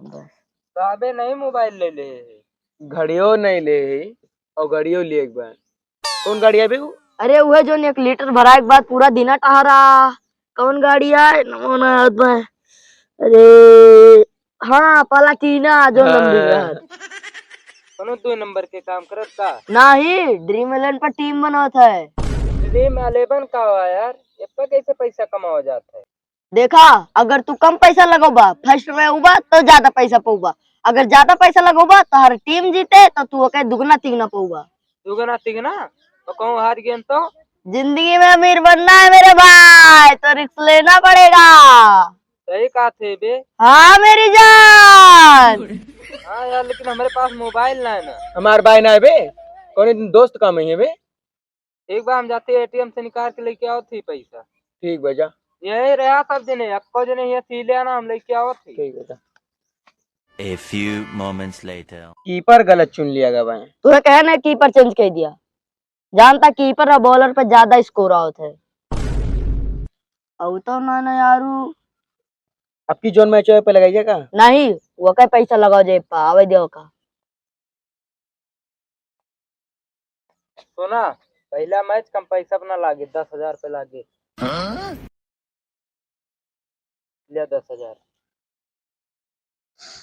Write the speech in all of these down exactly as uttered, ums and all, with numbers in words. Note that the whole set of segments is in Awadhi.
तो अबे नहीं मोबाइल ले ले। घड़ियो नहीं ले ही, और घड़ियो लिए एक बार। कौन गाड़ी है बे उ? अरे उहे जोन एक लीटर भराए के बाद पूरा दिना टहरा। कौन गाड़ी है? नमो ना याद बा। अरे हाँ, प्लाटिना जो हाँ। लंबी यार। कोनो दो नंबर के काम करत का? नहीं, ड्रीम इलेवन पर टीम बनत है। ड्रीम इलेवन का हुआ यार? एप्पा कैसे पैसा कमावा जात है? देखा, अगर तू कम पैसा लगौबा, फर्स्ट में उबा तो ज्यादा पैसा पौबा, अगर ज्यादा पैसा लगौबा तो हर टीम जीते तो तू ओके दुगना तिगना पौबा। दुगना तिगना? तो कहूँ हार गेन तो? जिंदगी में अमीर बनना है मेरे भाई, तो रिस्क लेना पड़ेगा। सही कहा थे बे। हाँ मेरी जान। हाँ यार, लेकिन हमारे पास मोबाइल ना है ना। हमार भाई ना है बे, कौन दिन दोस्त का में है बे। एक बार हम जाते एटीएम से निकाल के लेके आओ थी पैसा। ठीक बा, जा। यही रहा सब जने, अक्को जने ये सी ले आना, हम लेके आओ थी। ठीक बा, जा। A few moments later. कीपर गलत चुन लिया गवा है। तूने कहे ना कीपर चेंज कर दिया, जानता कीपर और बॉलर पे ज्यादा स्कोर आवत है। अब तो ना ना यारू। अब की जोन मैच है पे लगाइए का? नहीं, वो का पैसा लगाओ जेब पर, आवे दियो का। सुना, पहला मैच कम पैसा अपना लागे, दस हजार पे लागे। लिया दस हजार।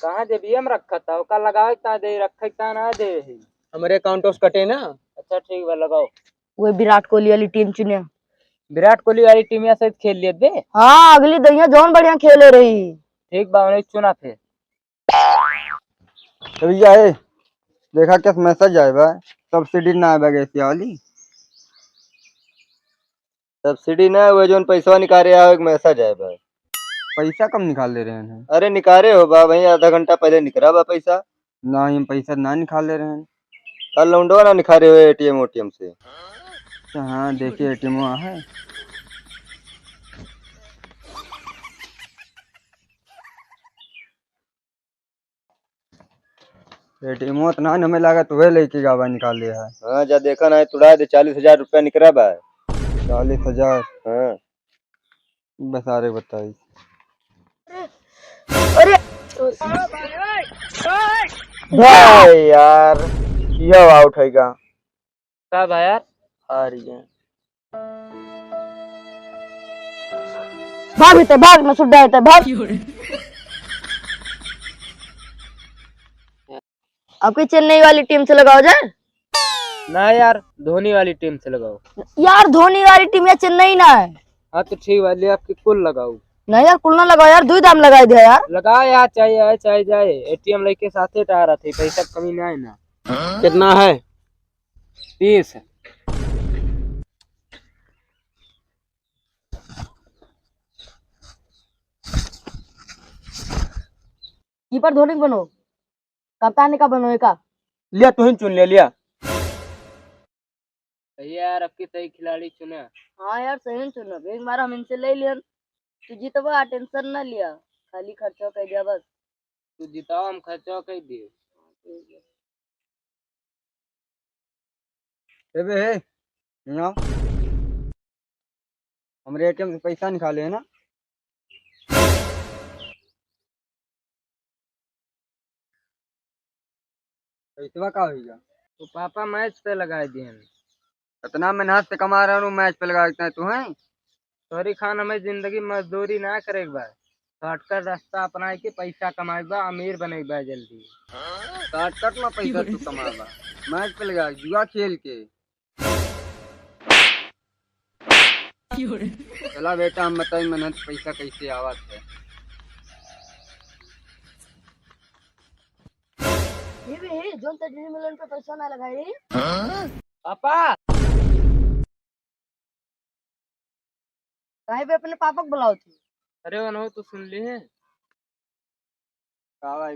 कहाँ जेबिया में रखा था? ओका लगावे के ता दे, रखे के ता ना दे ही। हमरे अकाउंट से कटे ना। अच्छा ठीक बा, लगाओ। वो विराट कोहली वाली टीम चुने। विराट कोहली वाली टीम या सहित खेल लिए बे। हाँ, अगली दहिया जौन बढ़िया खेले रही। ठीक बा, उन्हें चुना थे। ए भैया, ए, देखा कैसे मैसेज आए बा, सब्सिडी ना आए बा गैसिया वाली। सब्सिडी ना, वो जोन पैसवा निकाले आओ, एक मैसेज आए बा। पैसा कम निकाल ले रहे हैं? अरे निकाले हो बा भाई, आधा घंटा पहले निकला बा पैसा। ना, हम पैसा ना निकाल ले रहे हैं। कल लौंडवा ना निकाले हो एटीएम ओटीएम से। अच्छा, हाँ, देखिए एटीएम है। एटीएमो त ना हमें लागत उहे लइके गावा निकाले है। हाँ, जा देखा ना, तुड़ा दे, चालीस हजार रुपया निकरा बा। चालीस हजार? हाँ। बस आरे बताई। अरे! भाई यार, यह आउट है का? का बा यार? हार गए। भाग भीतर, भाग, न सुड्डा है, भाग। आपकी चेन्नई वाली टीम से लगाओ जाए। ना यार, धोनी वाली टीम से लगाओ। यार, धोनी वाली टीम या चेन्नई ना है। हाँ, तो ठीक बा, ले आपकी कुल लगाओ। नहीं यार, कुल ना लगाओ यार, दुई दाम लगाई दे यार। लगाओ यार, चाहे आए, चाहे जाए, एटीएम लेके साथे टारा थे, पैसा कमी ना है ना। कितना है? तीस। कीपर धोनी बनो, कप्तान का बनो एका। लिया, तुहिन चुन लिया, लिया। सही है यार, अब की सही खिलाड़ी चुने। हाँ यार, सही चुनब। एक बार हम इनसे ले लियन, तू जीतबा, टेंशन ना लिया, खाली खर्चा कर दिया बस। तू जिताओ, हम खर्चा कर दिए। ए बे, हे, यहाँ। हमरे एटीएम से पैसा निकाले है ना? पैसवा का होइगा? तो पापा मैच पे लगाए दिए हैं। इतना मेहनत से कमा रहा हूँ, मैच पे लगा देता है तू, हैं? सॉरी खान, हमें जिंदगी मजदूरी ना करे के बा, शॉर्टकट रास्ता अपनाए के पैसा कमाए के बा, अमीर बने के बा जल्दी। शॉर्टकट में पैसा तू कमाबा, मैच पे लगा, जुआ खेल के। चला बेटा, हम बताई मेहनत पैसा कैसे आवत है। ये भी है, जोन ते ड्रीम इलेवन पे पैसा ना लगाए रे। पापा! काहे बे अपने पापा को बुलाओ थी? अरे वनहो तो सुन ली है। का भाई?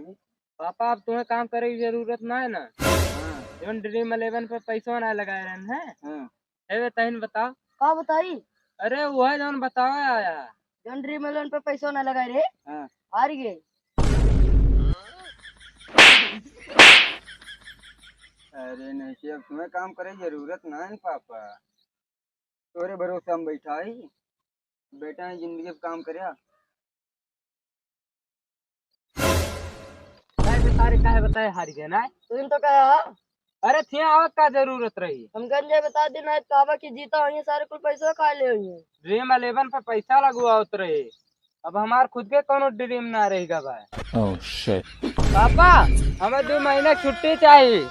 पापा, अब तुम्हें काम करे की जरूरत ना है ना? हाँ। जोन ड्रीम इलेवन पे पैसा ना लगाए रहन है? हाँ। ए बे, तहिन बताओ। का बताई? अरे वह जोन बताओ आया। जोन ड्रीम इलेवन पे पैसा ना लगाए रे। हाँ। हार गए। अरे नहीं, अब तुम्हें काम करे की जरूरत ना है पापा। तोरे भरोसे हम बैठा ही, बेटा है जिंदगी पे काम करया। सारे काहे बताए हार गए ना? तुम तो कहा। अरे थिया आवक का जरूरत रही? हम गंजे बता दिन आज कहवा कि जीता होइए, सारे कुल पैसा खा ले होइए। ड्रीम इलेवन पे पैसा लगवावत रहे, अब हमार खुद के कोनो ड्रीम ना रहेगा भाई। Oh shit। पापा, हमें दो महीना छुट्टी चाहिए।